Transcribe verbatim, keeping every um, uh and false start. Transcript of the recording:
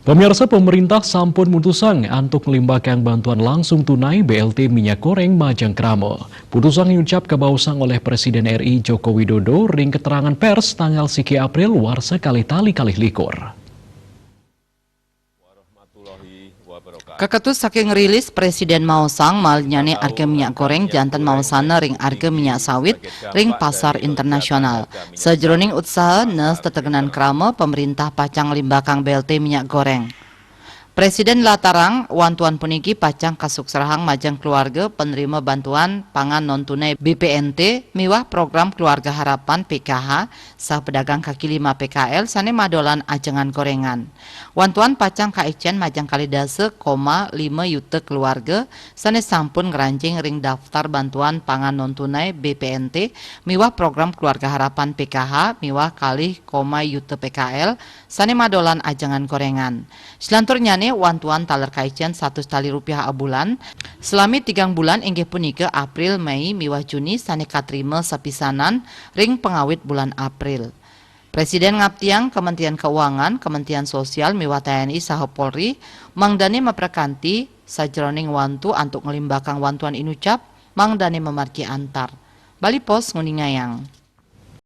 Pemirsa, pemerintah sampun mutusang antuk ngelimbakang bantuan langsung tunai B L T minyak goreng majeng krama. Putusang iucap kabaosang oleh Presiden R I Joko Widodo ring keterangan pers tanggal siki April warsa kalih tali kalih likur. Kaketus saking rilis, Presiden maosang malnyane arga minyak goreng janten maosana ring arga minyak sawit ring pasar internasional. Sajeroning utsaha nes tetegenan krama, pemerintah pacang nglimbakang B L T minyak goreng. Presiden latarang, wantuan puniki pacang kasuksrahang majeng keluarga penerima bantuan pangan non tunai B P N T miwah program Keluarga Harapan P K H saha pedagang kaki lima P K L sane madolan ajengan gorengan. Wantuan pacang kaicen majeng kalih dasa koma lima yuta keluarga sane sampun ngranjing ring daftar bantuan pangan non tunai B P N T miwah program Keluarga Harapan P K H miwah kalih koma yuta P K L sane madolan ajengan gorengan. Selanturnyane, wantuan taler kaicen satus tali rupiah abulan, salami tigang bulan, inggih punika April, Mei miwah Juni, sane katrima sapisanan ring pangawit bulan April. Presiden ngaptiang Kementerian Keuangan, Kementerian Sosial miwah T N I saha Polri mangdane maprekanti sajeroning wantu antuk nglimbakang wantuan inucap mangdane mamargi antar. Bali Post nguningayang.